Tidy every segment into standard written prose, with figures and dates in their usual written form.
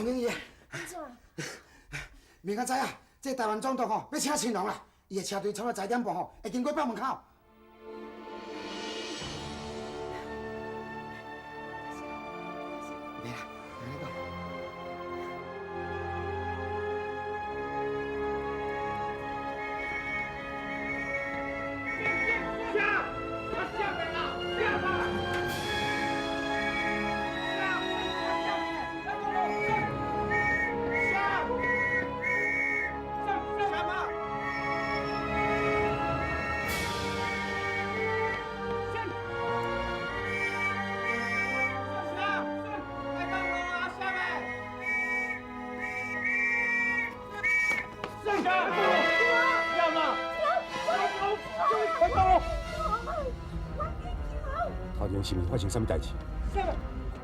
洪英姨，按怎？明仔载啊，這台灣總督吼欲請親王啦，伊的車隊差不多10點半吼會經過北門口。袂啦，按呢講。頭前是毋是發生啥物代誌？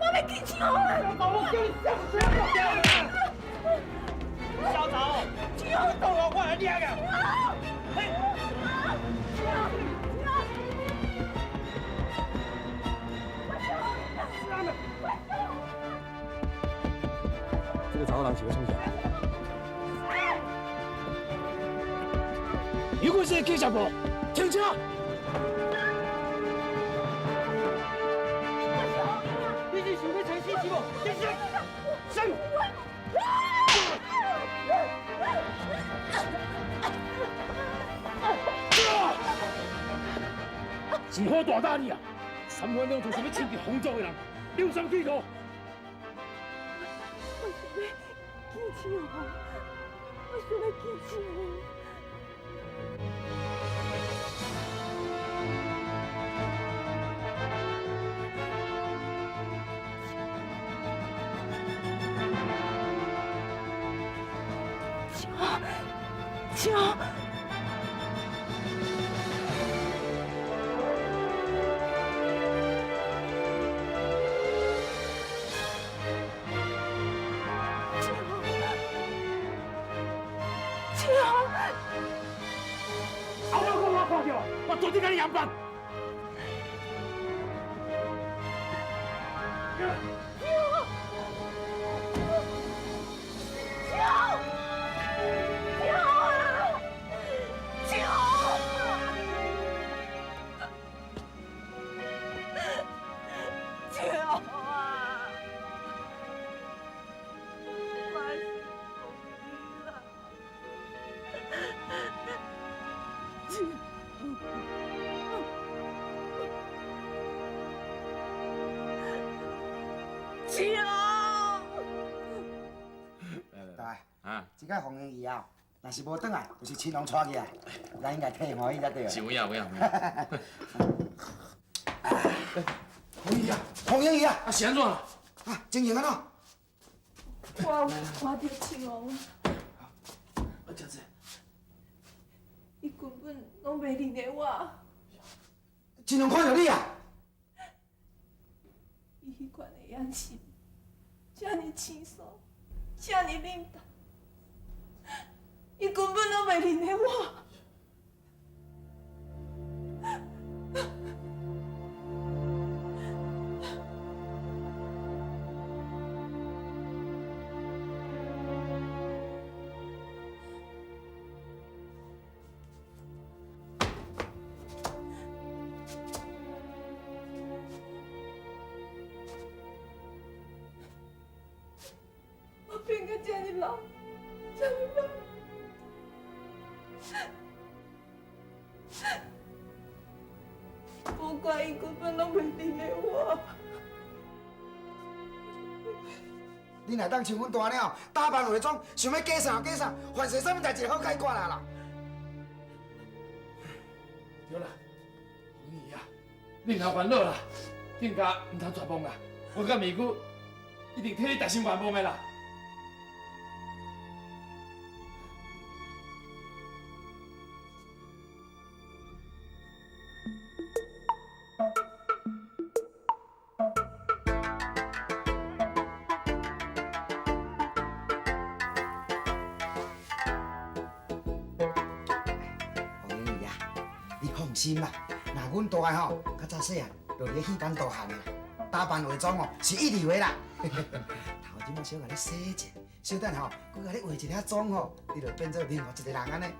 我欲見青紅啊！小曹，青紅到我，我來掠啊！這個查某人是欲創啥？有關這個警察部，停車！你是想欲找死是無？停車！上！是好大膽你啊！三番兩次想欲親近皇族的人，你有啥物企圖？我想欲見青紅，我想欲見青紅。青紅，青紅。青紅，青紅。後尾我看著，我絕對共你嚴辦。青紅，青紅啊！青紅啊！青紅啊！我是鳳儀啦！青紅，青紅。大啊，這個洪英姨啊，若是無轉來，就是親王帶去啊，咱應該替歡喜才對。是有影有影有影。洪英姨啊，洪英姨啊，啊是按怎啦？啊，情形按怎？我有看著青紅，啊，真濟。伊根本攏袂認得我。親王看著你啊？伊彼款的眼神，遮爾輕鬆，遮爾冷淡，伊根本攏袂認得我。我變甲遮爾老，遮爾老，無怪伊根本攏袂認得我。你若當像阮大娘打扮化妝，想欲假啥假啥，凡勢啥物代誌好解決啊啦。對啦，紅姨啊，你毋通煩惱啦，更加毋通絕望啦。我佮美姑一定替你達成願望的啦。洪英姨啊，你放心啦，若阮大的吼，較早細漢就佇咧戲班大漢的啦，打扮化妝哦是一流的啦。頭這擺小共你洗者，小等吼，閣共你化一下妝吼，你就變做另外一個人按呢。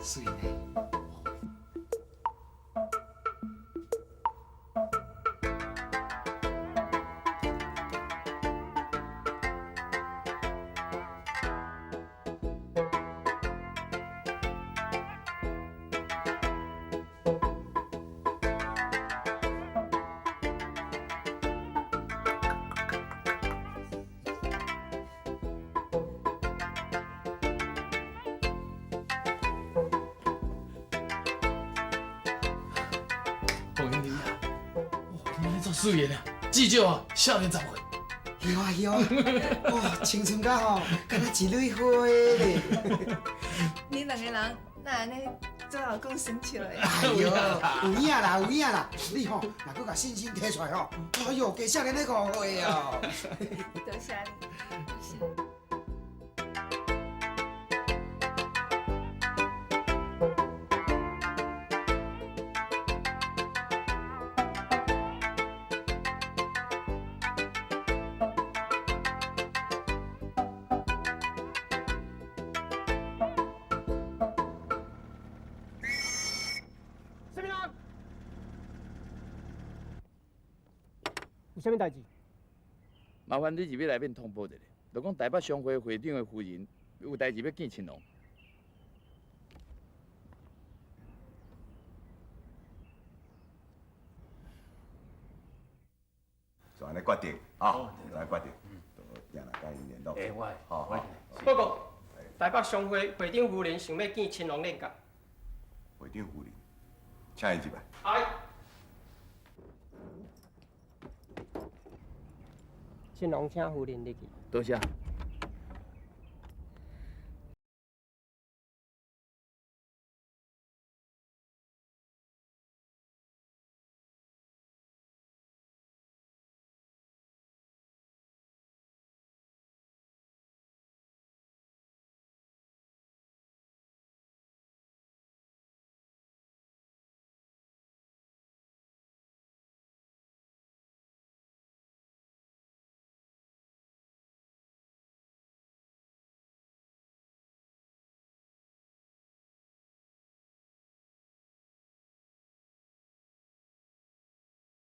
媠呢。凤英啊，哇，你按呢做媠的啊，至少啊少年十岁。是啊是啊，哇，青春甲吼，敢若一蕊花咧。你兩个人哪按呢做老公生笑的？哎喲，有影啦，有影啦！你吼，若閣共信心提出來吼，哎喲，加少年咧5歲哦。多謝你，多謝。啥物人？有啥物代志？麻煩你入去內面通報一下，就講台北商會會長的夫人有代誌欲見親王。就按呢決定，啊，就按呢決定，就定來佮𪜶聯絡。欸，我會，好，我會。報告，台北商會會長夫人想欲見親王練甲。會長夫人，請伊入來。哎。親王請夫人入去。多謝。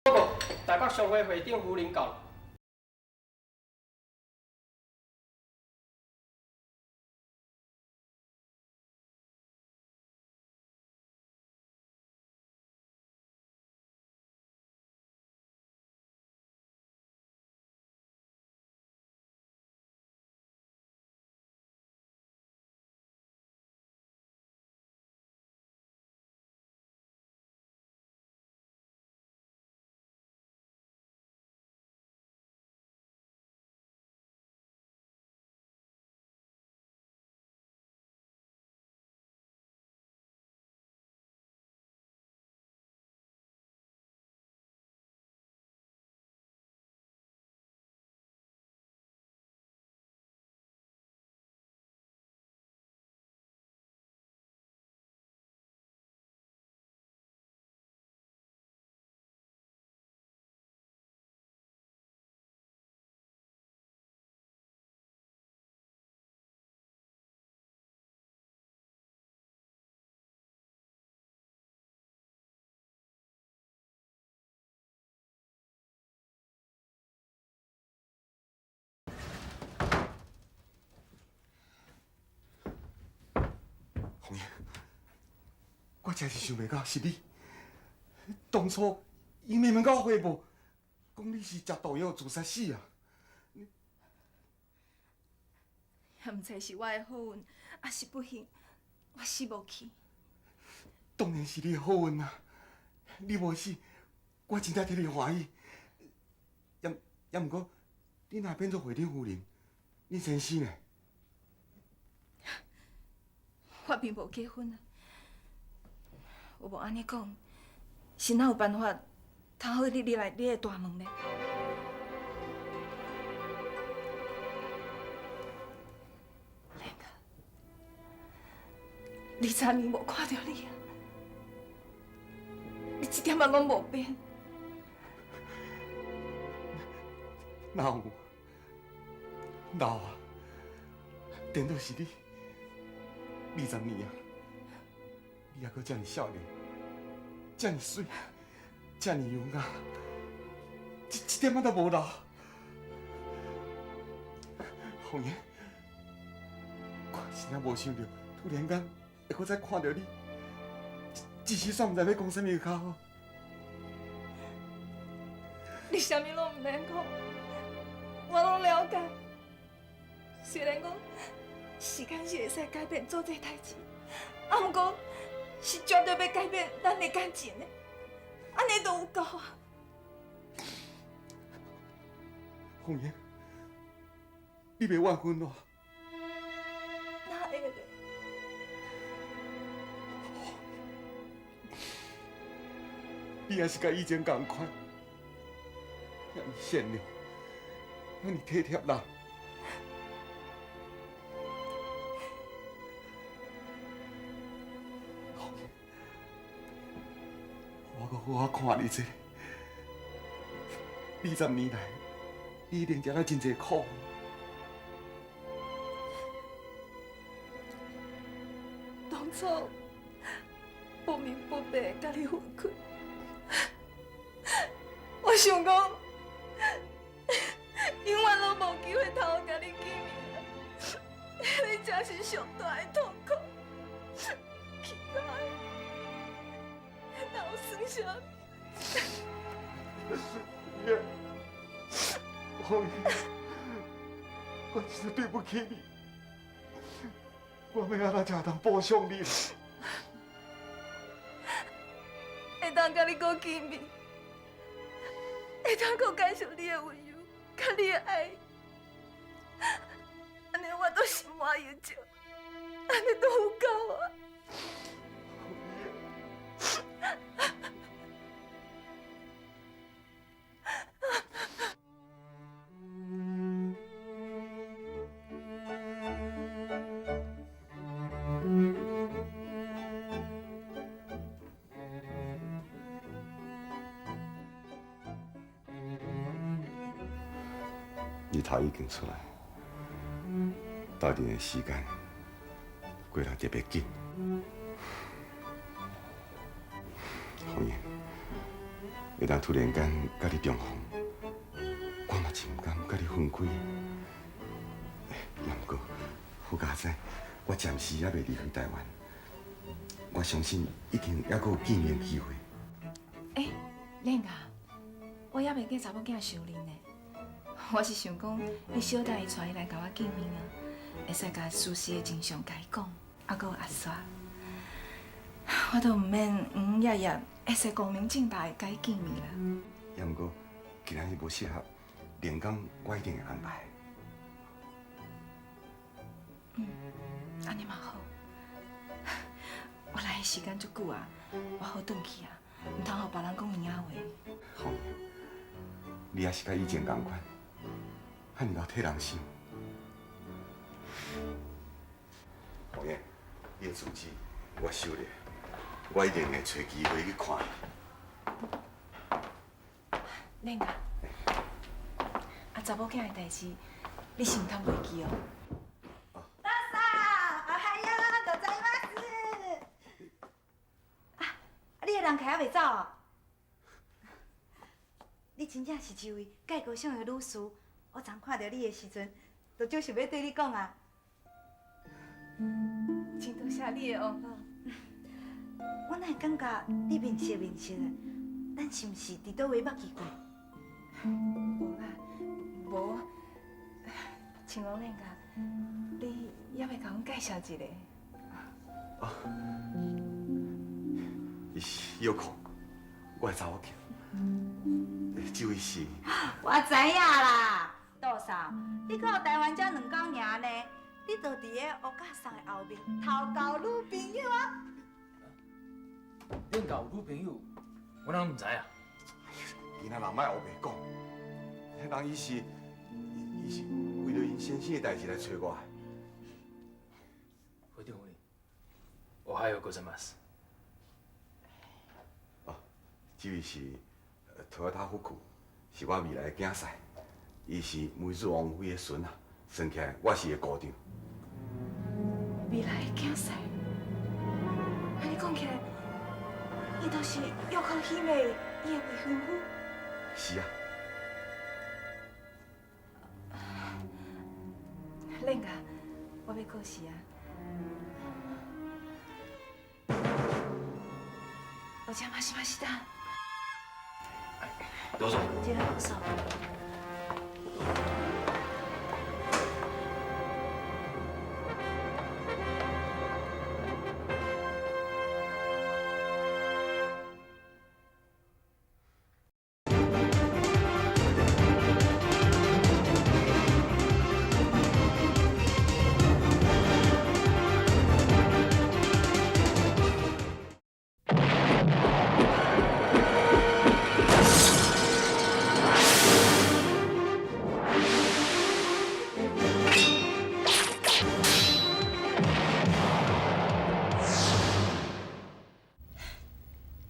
報告，台北商會會長夫人到。鳳英，我真是想袂到是你。當初𪜶明明共我匯報，講你是食毒藥自殺死啊！也毋知是我的好運，抑是不幸，我死無去。當然是你的好運啊！你無死，我真正替你歡喜。也毋過，你若變做會長夫人，你先生呢？我並無結婚啊！有無按呢講，是哪有辦法通好你入來你的大門咧。蓮啊，20年無看著你啊，你一點仔攏無變。哪有？老啊，顛倒是你，20年啊，你猶閣這爾少年，這爾媠，這爾優雅，一點仔都無老。鳳英，我真正無想著，突然間會閣再看著你，一時煞毋知欲講啥物較好。你啥物攏毋免講，我攏了解。雖然講時間是會使改變做這代誌，啊，毋過是絕對欲改變咱的感情的，按呢就有夠啊。鳳英，你袂怨恨我？哪會咧？你也是佮以前仝款，遐爾善良，遐爾體貼人。我閣好好看你一下。20年來，你一定食了真濟苦。當初不明不白佮你分開，我想講，永遠攏無機會通佮你見面啦。你才是上大的痛苦，其他的哪有算啥物？鳳英，我真是對不起你，我欲按怎才會當補償你？會當佮你閣見面，會當閣感受你的溫柔，佮你的愛，按呢我都心滿意足，按呢都有夠啊！日頭已經出來，鬥陣的時間過得特別緊。鳳英，會當突然間佮你重逢，我嘛真毋甘佮你分開。也毋過，好佳哉，我暫時猶未離開台灣，我相信一定猶閣有見面機會。欸，練啊，我猶袂記查某囝相認呢。我是想講，你小等伊帶伊來共我見面啊，會使共事實的真相共伊講，啊，閣有阿雪，我都毋免營營役役，會使光明正大的共伊見面啦。也毋過，今仔日無適合，連工我一定會安排。嗯，按呢嘛好。我來的時間足久啊，我好轉去啊，毋通予別人講閒話。鳳英，你也是佮以前仝款。遐爾𠢕替人想，鳳英，你的住址我收咧，我一定會揣機會去看你。練啊，啊查某囝的代誌，你是毋通袂記哦。大嫂，おはようございます。啊，你的人客猶未走哦？你真正是一位介高尚的女士。我昨看著你的時陣，就足想欲對你講啊。真多謝你的王老。我哪會感覺你面熟面熟的？咱是毋是佇佗位捌見過？無啦，無。像王練甲，你猶未共阮介紹一下？哦，伊是葉空，我的查某囝。這位是？我知影啦。杜嫂，你到台灣才2工爾呢，你就佇个烏甲送的後面偷交女朋友啊？恁交有女朋友，我哪毋知啊？囡仔人莫乌白讲，彼人伊是为著𪜶先生的代志来揣我的。会长夫人，おはようございます。哦，这位是豊田福库，是我未来的囝婿，伊是梅子王妃的孙啊，算起来我是伊的姑丈。未来的囝婿，按呢讲起来，伊就是约克喜美伊的未婚夫。是啊。练甲，我欲告辞啊。お邪魔しました。どうぞ。こちらこそ。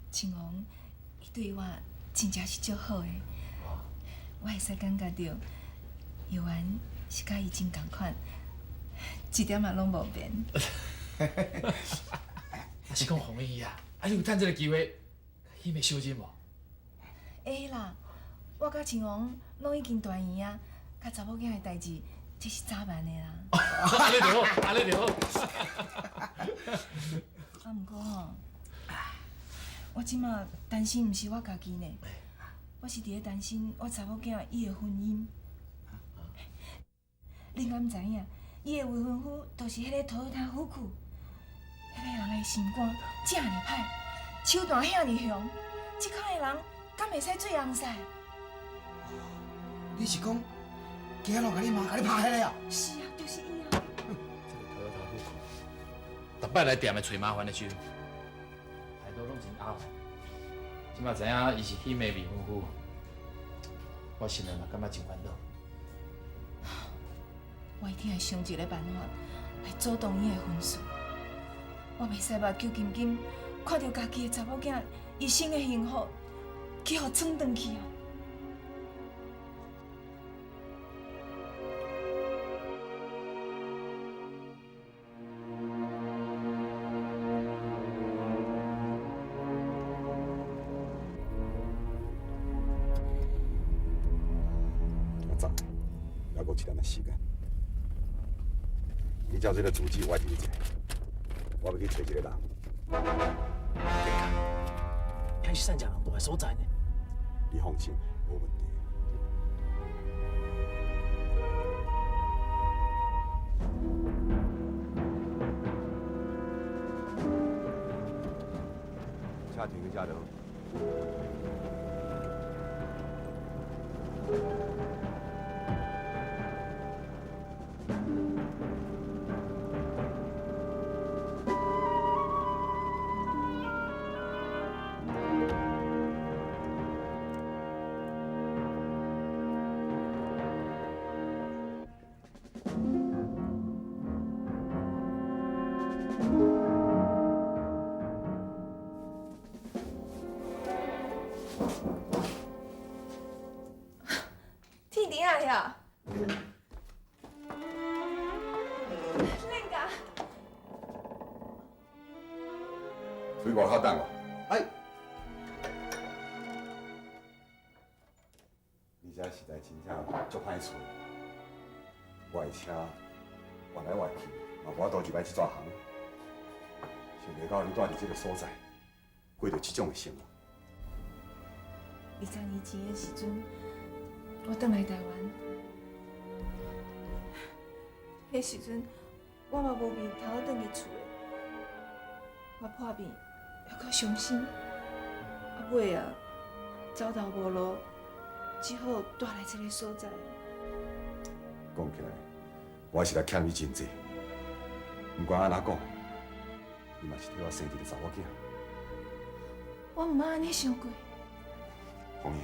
亲王，伊对我真正是足好的，我会使感觉著，犹原是佮伊真仝款，一点仔拢无变。啊是讲凤姨啊，啊你有趁这个机会，彼个相认无？会啦，我佮亲王拢已经团圆啊，佮查某囝的代志，这是早晚的啦。按呢就好，按呢就好。啊，毋过吼，我这马担心毋是我家己呢，我是伫咧担心我查某囝伊的婚姻。你敢知影？伊的未婚夫就是彼个桃他虎库，彼个人的心肝遮尔歹，手段遐尔凶，这款的人敢会使做翁婿？你是讲今仔日共你妈共你拍彼个啊？是啊，就是伊啊。这个桃他虎库，逐摆来店里揣麻烦的时阵，态度拢真拗。这马知影伊是喜妹未婚夫，我心内嘛感觉真烦恼。我一定会想一个办法来阻挡伊的婚事。我袂使目睭金金看著家己的查某囝一生的幸福去予创断去啊！我走，犹阁有一点仔时间。你照这个主旨完成一下，我欲去揣一个人。遐是善食人住的所在呢。你放心，无问题。车停伫遮就好。天顶啊遐！恁家？出去外口等我。哎。你这实在真正足歹揣，我的车越来越去，嘛无法度入来这逝行。想袂到你住伫这个所在，过著这种的生活。20年前的时阵，我转来台湾，彼时阵我嘛无面通转去厝的，我破病，犹阁伤心，啊尾啊走投无路，只好蹛来这个所在。讲起来，我实在欠你真济。不管按怎讲，你嘛是替我生一个查某囝。我毋捌按呢想过。凤英，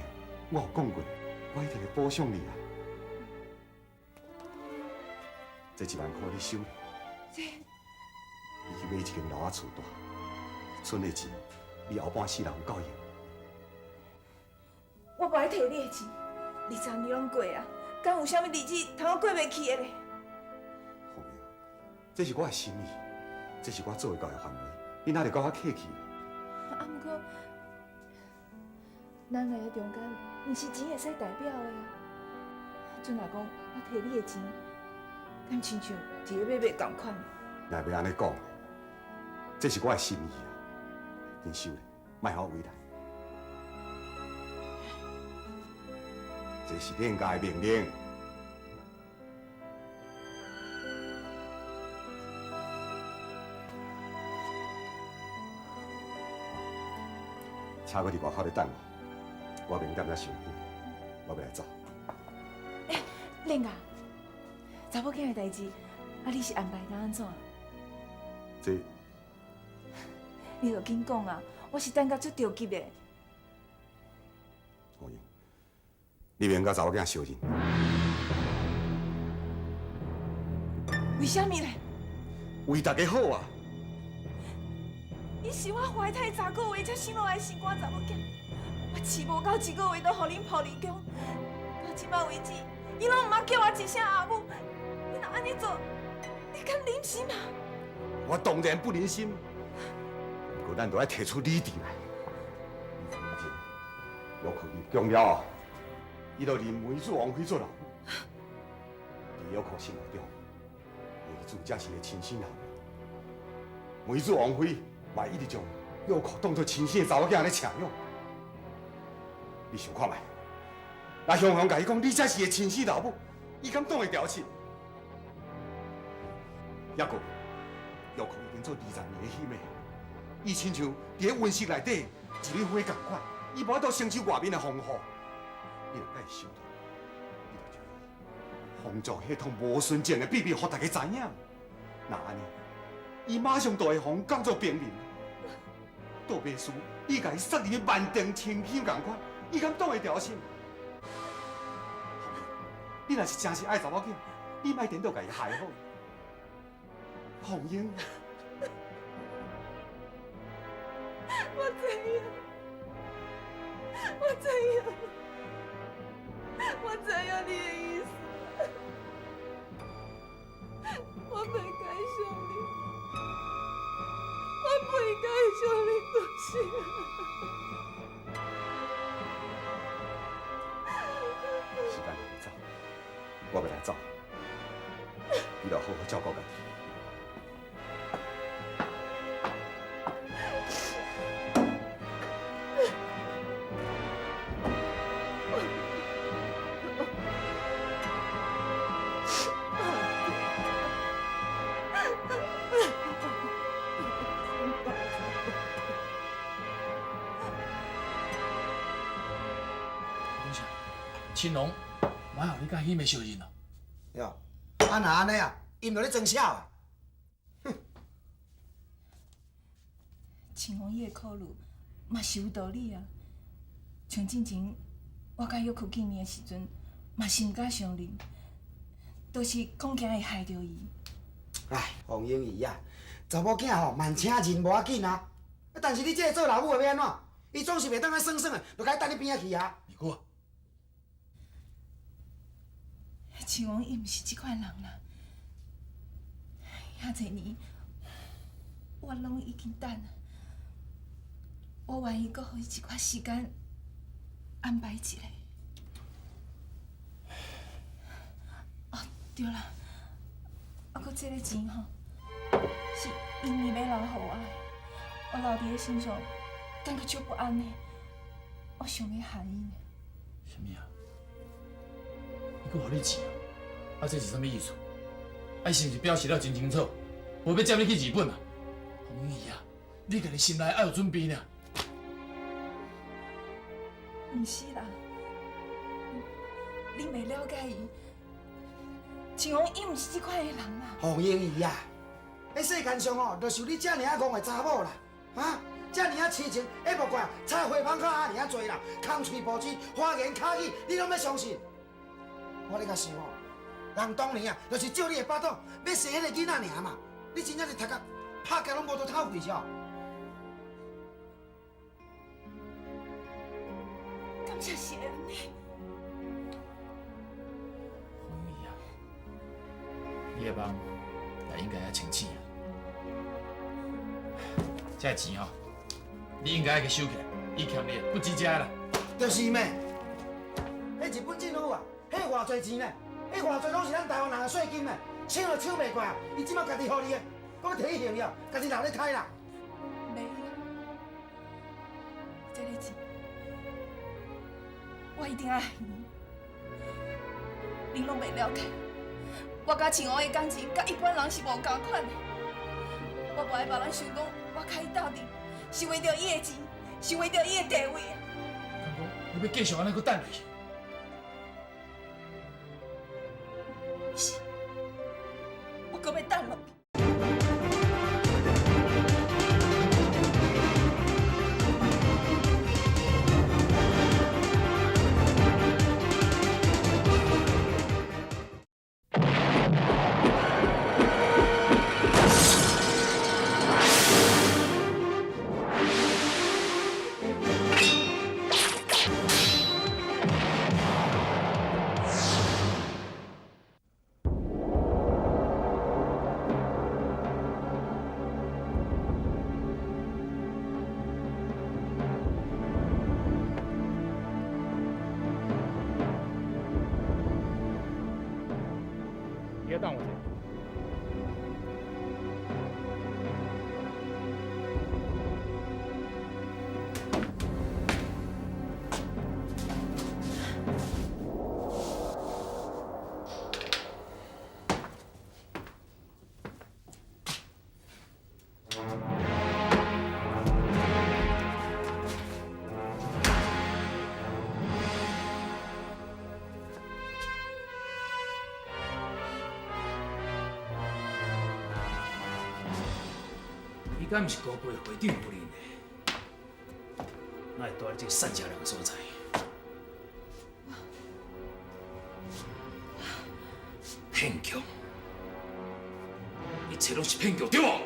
我有讲过，我一定会补偿你啊。这1万块你收，这你去买一间楼仔厝住，剩的钱你后半世人有够用。我无爱提你的钱，20年拢过啊，敢有啥物日子通我过袂去的咧？凤英，这是我的心意，这是我做会到的范围，你哪会佮我客气？啊，毋过咱两个中间，毋是钱会使代表的啊。阵若讲我提你的钱，敢亲像伫咧买卖仝款？若欲按呢讲，这是我的心意啊，紧收咧，莫予我为难。这是恁家的命令。车阁伫外口咧等我，我免踮遮伤久，我欲来走。欸，练啊，查某囝的代志，啊，你是安排到按怎？这，你著紧讲啊！我是等甲足著急的。凤英，你免佮查某囝相认。为啥物咧？为大家好啊！伊是我怀胎10个月才生落来的心肝查某囝，我饲无够1个月，都予恁抱离宫，到这摆为止，伊拢毋捌叫我一声阿母。你若按呢做，你敢忍心啊？我当然不忍心，不过咱都爱提出理智来。20年前，约克入宫了后，伊就认梅子王妃做老母。伫约克心目中，梅子才是伊亲生老母。梅子王妃嘛一直将约克当作亲生的查某囝咧请养。你想看觅？若雄雄共伊讲你才是伊亲生老母，伊敢挡会牢凊？抑阁，约克已经做20年的戏妹，伊亲像伫咧温室内底一蕊花仝款，伊无法度承受外面的风雨。你若佮伊相认，你就将皇族血统无纯正的秘密，予大家知影。若按呢，伊马上就会予人当做平民。倒袂输你共伊杀入去万丈深渊仝款，伊敢挡会牢凊？你若是真是爱查某囝，你莫颠倒共伊害好。凤英，我知影，我知影，我知影你的意思，我袂该相认，我袂该相认就是。时间还袂早，我欲来走，你著好好照顾家己。青龙，我予你佮彼个相认哦。哟，啊若按呢啊，伊毋著咧装痟的。哼！青龙伊的考虑嘛是有道理啊。像进前我佮约克见面的时阵，嘛是毋敢相认，都是恐惊会害著伊。哎，凤英姨啊，查某囝吼慢请认无要紧啊，但是你这个做老母的欲按怎？伊总是袂当按耍耍的，就共伊掷你边仔去啊。二姑。青王伊毋是这款人啦，遐济年我拢已经等啊，我愿意阁予伊一寡时间安排一下。哦，对啦，啊，阁这个钱吼，是因姨欲留予我的，我留伫咧身上，感觉足不安的，我想欲还伊呢。啥物啊？伊阁予你钱啊？啊，这是啥物意思？啊，伊是毋是表示了真清楚，无欲接你去日本啊？凤英姨啊，你家己心内爱有准备呢。毋是啦，你袂了解伊，青王伊毋是这款的人啦。凤英姨啊，彼世间上哦，就像你这尔仔戆的查某啦，啊，遮爾仔痴情，会无怪插花芳口遐尔仔济啦，空喙无舌，花言巧语，你拢欲相信？我咧共想哦，人当年啊，就是借你的腹肚，欲生彼个囡仔尔嘛。你真正是读甲拍交拢无倒透气哦。感谢是按呢？黄英姨啊，你的梦也应该爱清醒啊。这个钱吼，你应该爱去收起来，伊欠你的不止这啦。就是嘛，彼日本政府啊，彼偌济钱呢？彼偌济拢是咱台湾人的税金呢，抢都抢袂过啊！伊这摆家己予你的，阁欲提去还了，家己留咧开啦。没有，这个钱我一定爱还。你拢袂了解，我佮亲王的感情，佮一般人是无仝款的。我无爱别人想讲，我佮伊斗阵，是为著伊的钱，是为著伊的地位。敢讲你欲继续按呢阁等落去？是，我阁欲等落去。你等我者。你敢毋是高贵会长夫人呢？哪会蹛伫这个散车人的所在？骗局，一切拢是骗局，对无？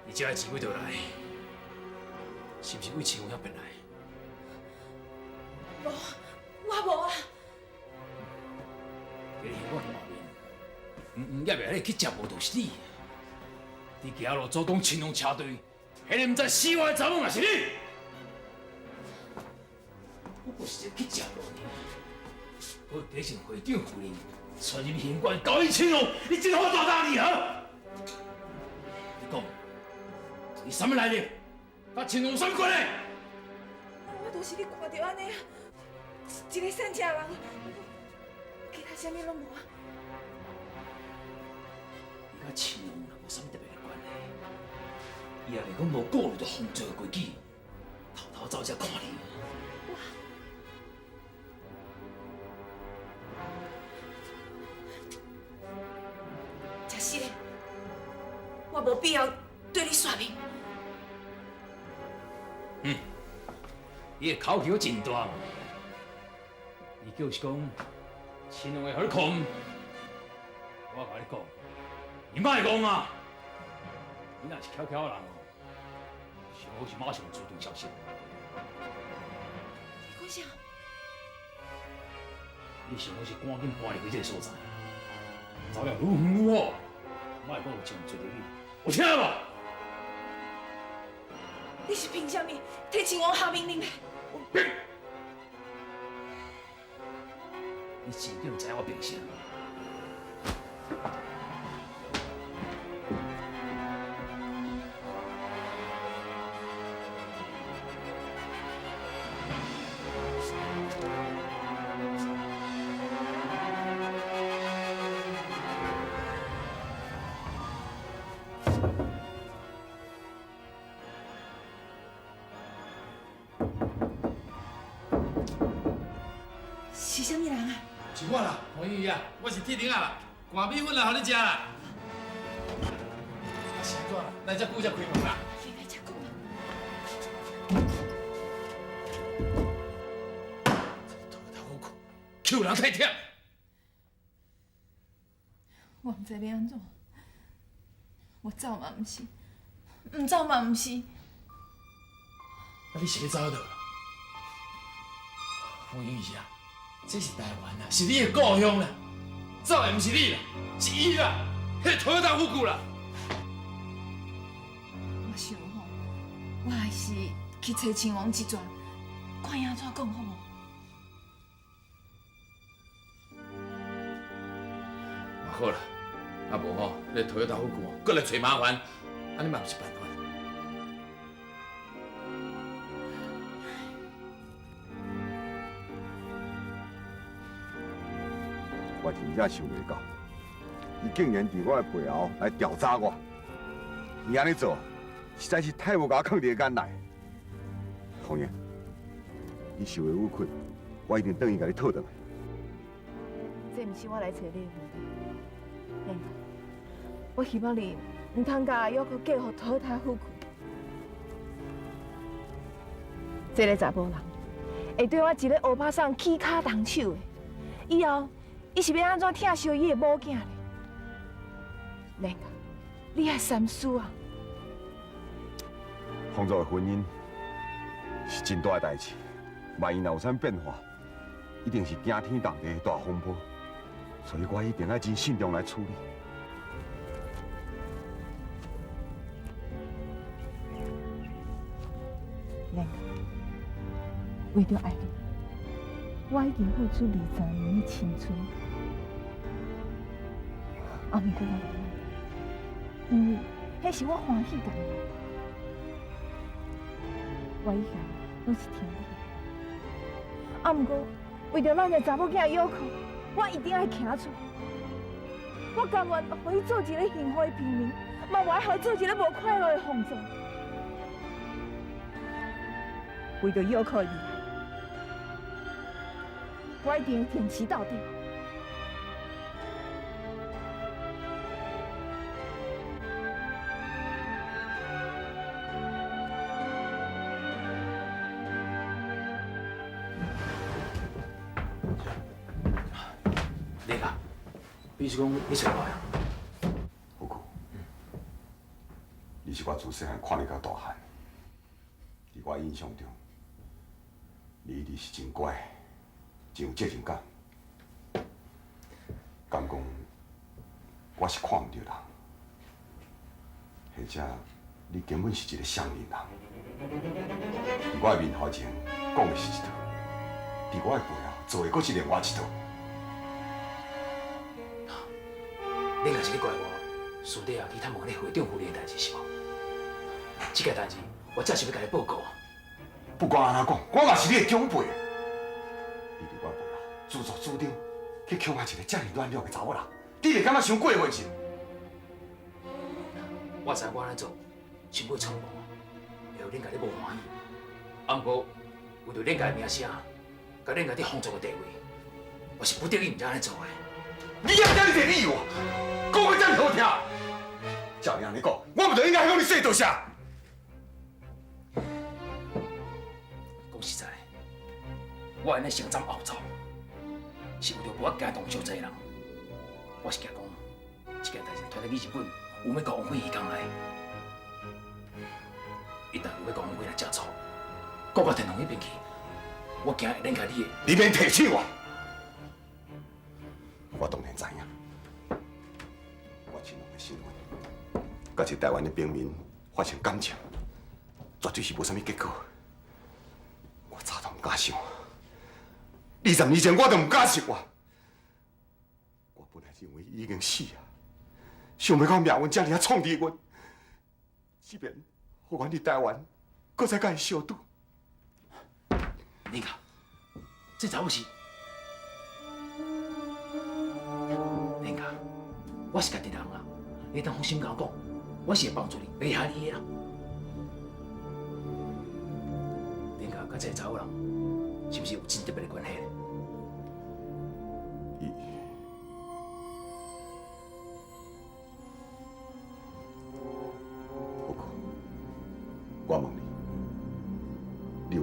你这个钱几倒来？是毋是为亲王遐骗来？无，我无啊。伫咧我外面，黄黄叶叶去食无，就是你。你行路阻挡亲王车队，彼个毋知死活的查某也是你。我不是去食无呢，我加上会长夫人，窜入刑关交易亲王，你真好大胆你啊！你讲，你啥物来历？佮亲王有啥物关系？我就是你看著按呢啊，一个散车人，其他啥物拢无啊。伊佮亲王若无啥物特别的关系，伊也袂讲无顾虑著风做规矩，偷偷走遮看你。我，食死咧！我无必要对你说明。嗯，你的口气真大，伊就是讲亲王会予你控，我共你讲，你莫戆啊！你若是巧巧人哦，上好是马上主动消息。你讲啥？你上好是赶紧搬离开这个所在，走了愈远愈好，莫讲有情人追著你，有听无？你是凭啥物替亲王下命令的？我凭。你真正知影我凭啥？是啥物人啊？是我啦，黄英姨啊，我是铁钉仔啦，灌米粉来予你食啦。是按怎啦？來遮久才開門啦？來遮久啦。求人太忝。我毋知欲按怎，我走嘛毋是，毋走嘛毋是。啊，你是欲走佗啦？凤英是啊，这是台湾啊，是你的故乡啦。走的毋是你啦，是伊啦，彼个土豆富贵啦。我想吼，我还是去揣亲王一转，看伊按怎讲好无？嘛好啦，啊无吼，你土豆富贵阁来揣麻烦，按呢嘛毋是办法。我真正想袂到，伊竟然伫我的背后来调查我。伊按呢做，实在是太无共我囥伫眼内。凤英，你受的委屈，我一定转去共你讨转来。这毋是我来揣你的问题，连我希望你毋通共犹阁嫁予讨太富贵。这个查某人会对我一个乌巴桑起跤动手的，以后伊是欲按怎疼惜伊的某囝咧？连你爱三思啊！凤祖的婚姻是真大的代志，万一若有啥变化，一定是惊天动地的大风波，所以我一定爱真慎重来处理。连为著爱你，我已经付出20年的青春，啊，毋过我无因为彼是我欢喜甘愿。我以前拢是听你的，啊，毋过为著咱的查某囝犹阁，我一定爱徛出来。我甘愿予伊做一个幸福的平民，嘛无爱予伊做一个无快乐的凤祖。为著犹阁的未来，我一定会坚持到底。你啊，你是讲你揣我呀？富贵，你是我自细汉看你到大汉，伫我印象中，你一直是真乖，真有责任感。敢讲，我是看毋著人，或者你根本是一个双面人。伫我的面头前讲的是一套，伫我的背后做的阁是另外一套。你若是咧怪我私底下去探望你会长夫人的代志是无？这件代志我正想欲共你报告。不管按怎讲，我嘛是你的长辈。你伫我背后自作主张去强下一个遮尔软弱的查某人，你袂感觉伤过分是？我知我按呢做伤过错误，会予恁家己无欢喜。啊，毋过为著恁家的名声，佮恁家伫皇族的地位，我是不得已毋才按呢做的。你犹遮尔济理由啊？讲得遮尔好听，照你按呢讲，我毋就应该向你说多谢。讲实在的，我按呢先斩后奏，是为著无爱惊动伤济人。我是惊讲，这件代志传得去日本，有欲共王妃耳空来。一旦有欲共王妃来接触，阁到天皇彼边去，我惊会连害你的。你免提醒我，我当然知影。我亲王的身份，佮一台湾的平民发生感情，绝对是无啥物结果。我早都毋敢想，20年前我就毋敢想啊！我本来认为伊已经死啊，想袂到命运遮尔啊创治阮，这边予阮伫台湾，阁再佮伊相拄。你看，这查某是，你看，我是家己人啊，你当放心共我讲，我是会帮助你，袂害你的啦。你看，佮这个查某人，是毋是有真特别的关系呢？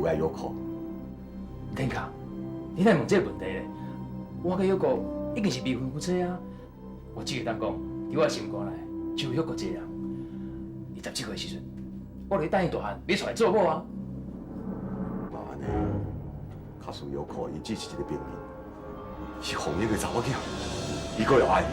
爱玉可？天卡，你哪问这个问题咧？我佮玉可已经是未婚夫妻啊！我只会当讲，伫我心肝内只有玉可一个人。伊17岁时阵，我就等伊大汉，欲娶伊做某啊！嘛按呢，假使玉可伊只是一个平民，是凤英的查某囝，伊阁会爱伊？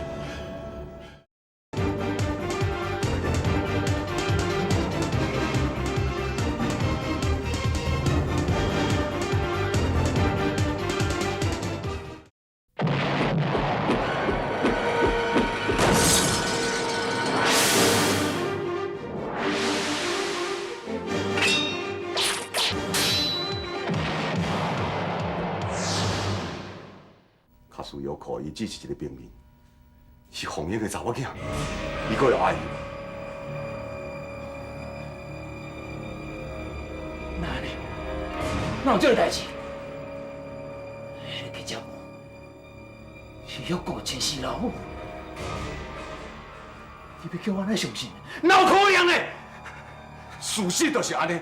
假使玉可伊只是一个平民，是凤英的查某囝，伊阁会爱伊？哪呢？哪有这个代志？彼个记者是玉可前世老母，你欲叫我按怎相信？哪有可能呢？事实就是按呢，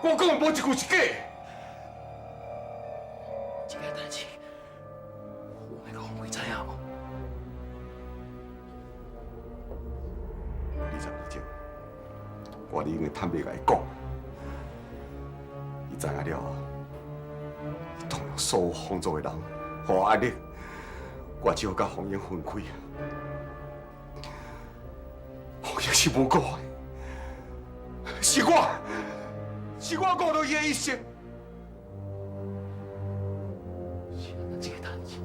我讲的无一句是假的。这件代志，有会予凤飞知影无？ 20年前，我已经坦白共伊讲，伊知影了后，伊动用所有风族的人，予我压力，我只好佮凤英分开。凤英是无辜的，是我，是我误了伊的一生。是按怎这个代志，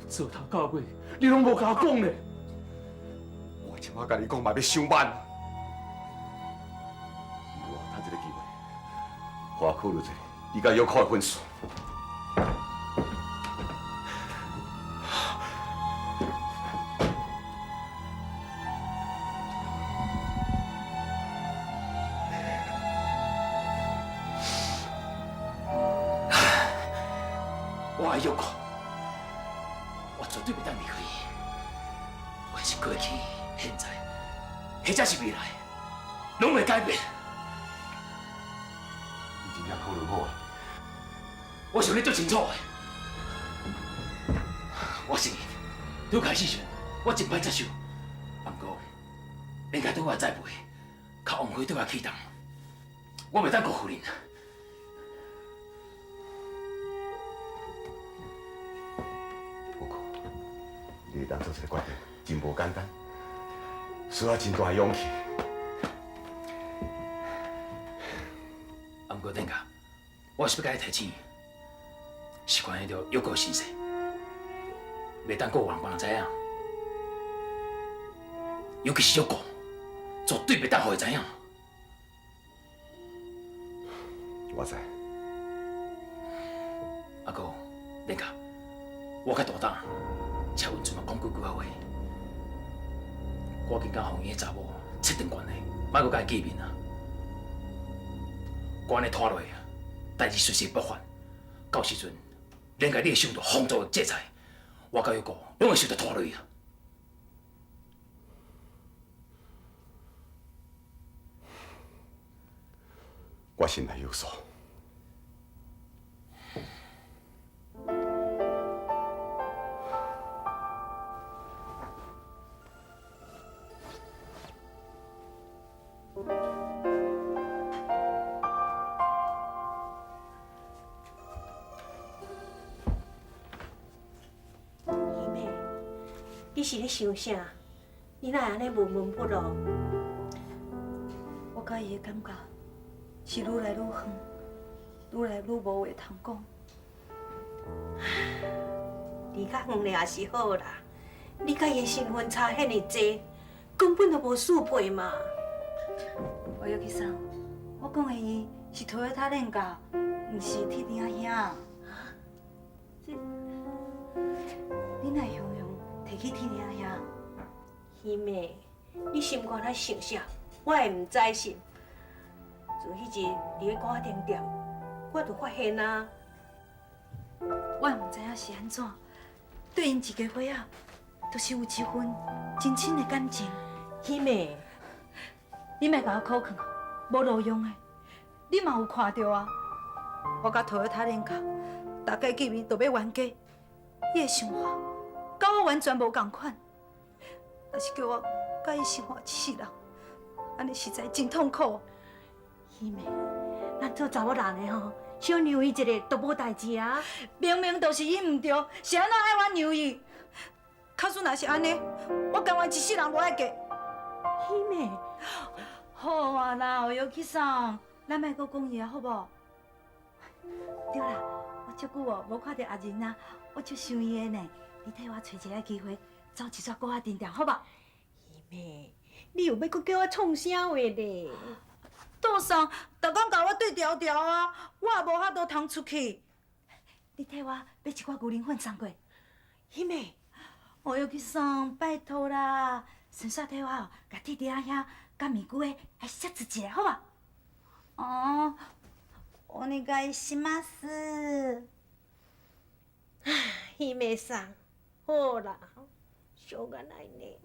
自头到尾你拢无共我讲咧。我这马共你讲嘛欲伤慢。你予我趁这个机会，予我考虑一下，你佮玉可的婚事。我爱玉可，我绝对袂当离开伊。不管是过去、现在，或者是未来，拢袂改变。你真正考虑好啊？我想得足清楚的。我承认，拄开始时，我真歹接受。不过，应该对我栽培，较王妃对我启动，我袂当辜负恁。不过，你会当做这个决定，真无简单，需要真大的勇气。啊，毋过殿下，我是欲共你提醒，是关系著玉可身世，袂当阁予别人知影。尤其是玉可，绝对袂当予伊知影。我知。啊，阁有，殿下，我较大胆，请允准我讲几句仔话。赶紧佮凤英彼查某切断关系，莫阁佮伊见面啊！阁按呢拖落去啊，代志随时爆发，到时阵，连共你会受到风族的制裁，我佮玉可拢会受到拖累啊！我心内有数。希妹，你是咧想啥？你哪会按呢闷闷不乐？我佮伊的感觉是愈来愈远，愈来愈无话通讲。离较远尔是好啦，你佮伊的身份差遐尔济，根本就无输配嘛。吴玉起送，我讲的伊是 Toyota 链架，毋是铁钉仔兄。这，你哪会雄雄提起铁钉仔兄？希妹，你心肝内想啥，我会毋知是？自彼日伫咧歌仔店，我就发现啊。我也毋知影是按怎，对𪜶一家伙仔，就是有一份真深的感情。希妹，你莫共我考劝，无路用的。你嘛有看著啊。我佮桃仔练甲，逐家见面就欲冤家，伊的想法佮我完全无仝款。若是叫我佮伊生活一世人，按呢实在真痛苦。喜妹，咱做查某人的吼，小让伊一下都无代志啊。明明就是伊毋对，是按怎爱我让伊？假使若是按呢，我甘愿一世人无爱嫁。喜妹，好啊啦，尤其桑，咱莫阁讲伊啊，好无？对啦，我足久哦无看著阿仁啊，我足想伊的呢。你替我揣一个机会，走一撮古仔甜店，好无？喜妹，你又欲阁叫我创啥话咧？倒送，逐工共我对牢牢啊，我也无法度通出去。你替我买一寡牛奶粉送过。喜妹，我要去送，拜托啦，顺续替我哦，共弟弟仔兄佮咪姑的来设置一下，好无？哦，お願いします。喜妹送，好啦，しょうがないね。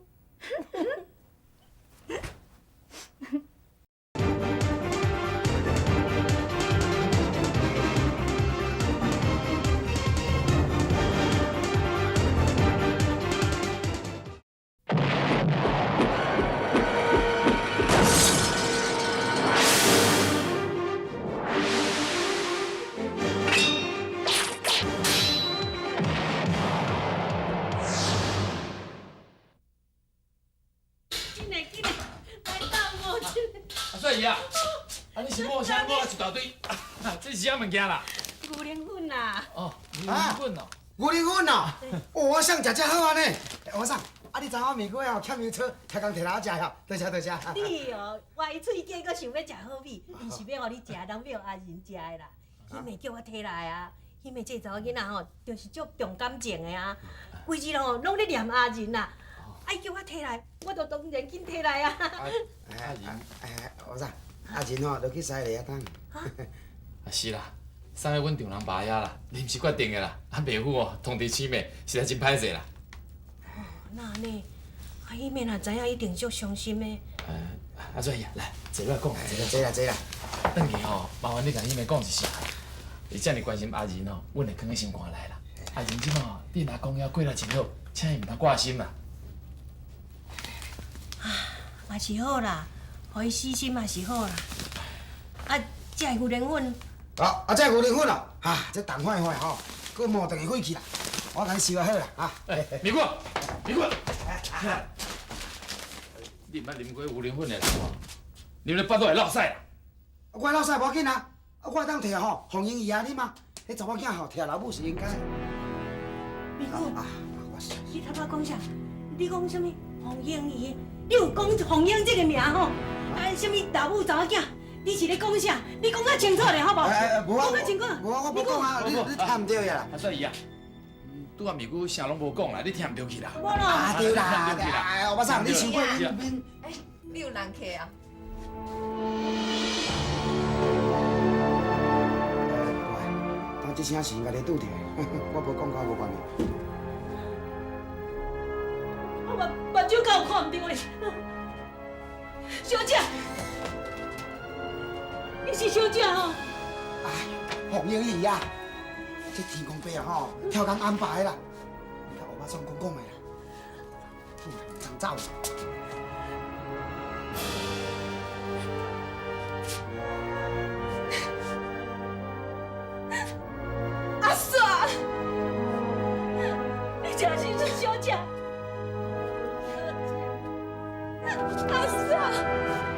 进来，进来，来等我进来。阿帅姨啊，啊你是摸啥摸一大堆？这是啥物件啦？牛奶粉啦。哦，牛奶粉哦。牛奶粉哦，哦，我想食这好啊呢。我想，啊你知我面龟哦欠油醋，开工提来我食吼，多谢多谢。你哦，歪喙计阁想欲食好味，毋是欲予你食，人欲予阿仁食的啦。彼暝叫我提来啊，彼暝这查某囡仔吼，就是足重感情的啊，规日吼拢咧念阿仁啦。啊，伊叫我提来，我就当然紧提来啊。阿仁，哎，我说，阿仁吼，落去西螺仔等。啊是啦，送去阮丈人爸遐啦，临时决定的啦。啊，妹夫哦，通知姊妹，实在真歹势啦。哦，那按呢，啊，彼暝若知影，一定足伤心的。阿水姨啊，来坐落来讲，坐啦坐啦。转去吼，麻烦你共彼暝讲一声。伊遮尔关心阿仁吼，阮会囥佇心肝内啦。阿仁这摆吼，伫阿公遐过得真好，请伊毋通挂心啦。啊，嘛是好啦，予伊死心嘛是好啦。啊，这个牛奶粉。啊啊，这牛奶粉哦，哈，这重坏坏吼，阁磨转去废去啦。我共你收啊好啦，哈。哎，咪姑，咪姑，你毋捌啉过牛奶粉的啦？啉了腹肚会落屎啦。我落屎无要紧啊，啊，我会当摕吼，奉英姨啊啉啊。彼查某囝吼，疼老母是应该。咪姑，你头拄讲啥？你讲啥物？凤英姨？你有讲凤英这个名吼？啊，啥物老母查某囝？你是咧讲啥？你讲较清楚咧，好无？无讲较清楚。无啊，我无讲啊，你听毋著呀啦。阿帅姨啊，拄仔咪姑啥拢无讲啦，你听毋著去啦。无啦。啊对啦，哎，欧巴桑，你想过恁恁？哎，你有人客啊？当这声是𪜶家己拄著的，我无讲，佮我无关系。我目睭敢有看毋著的，小姐，你是小姐吼？哎，凤英姨啊，这天公伯啊吼，超工安排的啦，你共欧巴桑讲讲的啦，好啦，通走。阿煞，你真是是小姐。阿煞。